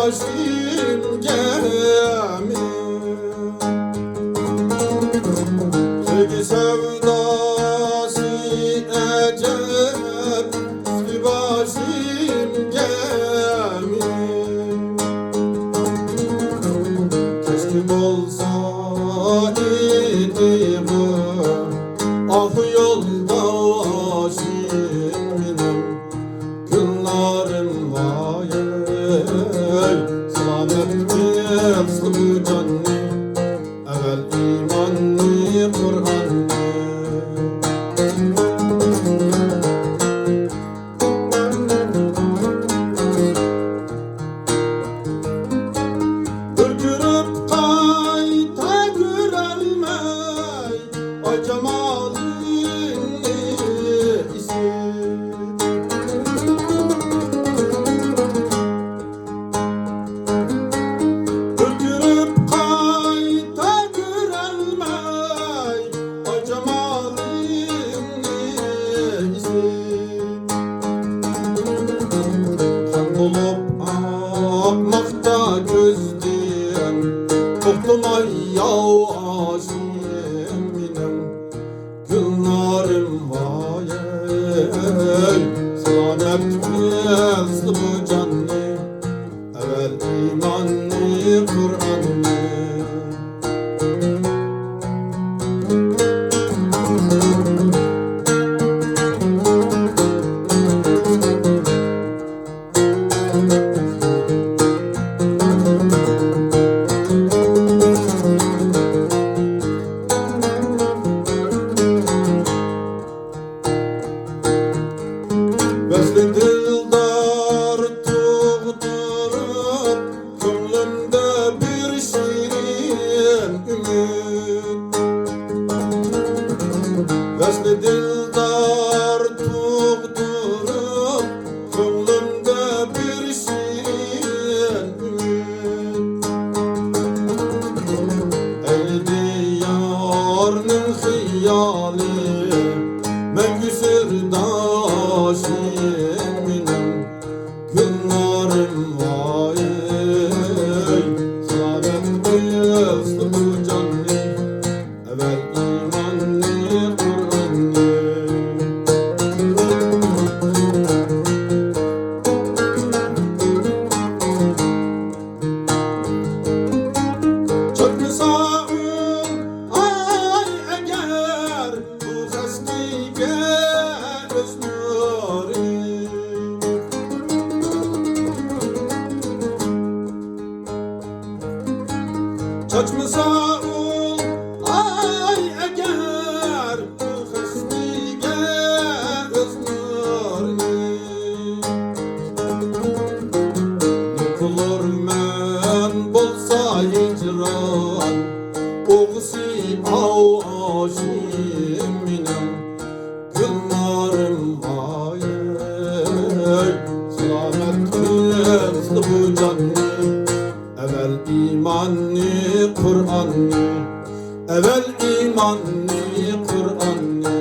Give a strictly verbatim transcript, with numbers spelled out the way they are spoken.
باشىم گەمى، سۆيگۈ سەۋداسى ئەجەب، ئۈستى باشىم گەمى. كەچكە بولسا ئېيتىغۇ، ئاھ يولداشىم مېنىڭ. گۈلنارىم ۋاي، سالامەت قىلسۇن بۇ جاننى، ئەۋەل ئىماننى، قۇرئاننى. بىر كۆرۈپ قايتا كۆرەلمەي، ئاي جامالىڭنى ئېسىپ. بىر كۆرۈپ قايتا كۆرەلمەي، ئاي جامالىڭنى ئېسىپ. قان بولۇپ ئاقماقتا كۆزدىن، توختىماي ياشىم مېنىڭ. گۈلنارىم ۋاي، سالامەت قىلسۇن بۇ جاننى، ئەۋەل ئىماننى، قۇرئاننى. ۋەسلى دىلدار تۇغدۇرۇپ، كۆڭلۈمدە بىر شېرىن ئۈمىد. ۋەسلى دىلدار تۇغدۇرۇپ، كۆڭلۈمدە بىر شېرىن ئۈمىد. ئەيلىدى يارنىڭ خىيالى، مەڭگۈ سىرداشىم مېنىڭ. گۈلنارىم ۋاي، سالامەت قىلسۇن بۇ جاننى، ئەۋەل ئىماننى، قۇرئاننى. چاچمىسا ئۇ ئاي ئەگەر، بۇ خەسكىگە ئۆز نۇرىنى. چاچمىسا ئۇ ئاي ئەگەر، بۇ خەسكىگە ئۆز نۇرىنى. نېمە قىلۇرمەن بولسا ھىجران ئوغىسى ئاشىم مېنىڭ. گۈلنارىم ۋاي، سالامەت قىلسۇن بۇ جاننى، ئەۋەل ئىماننى، قۇرئاننى، ئەۋەل ئىماننى، قۇرئاننى.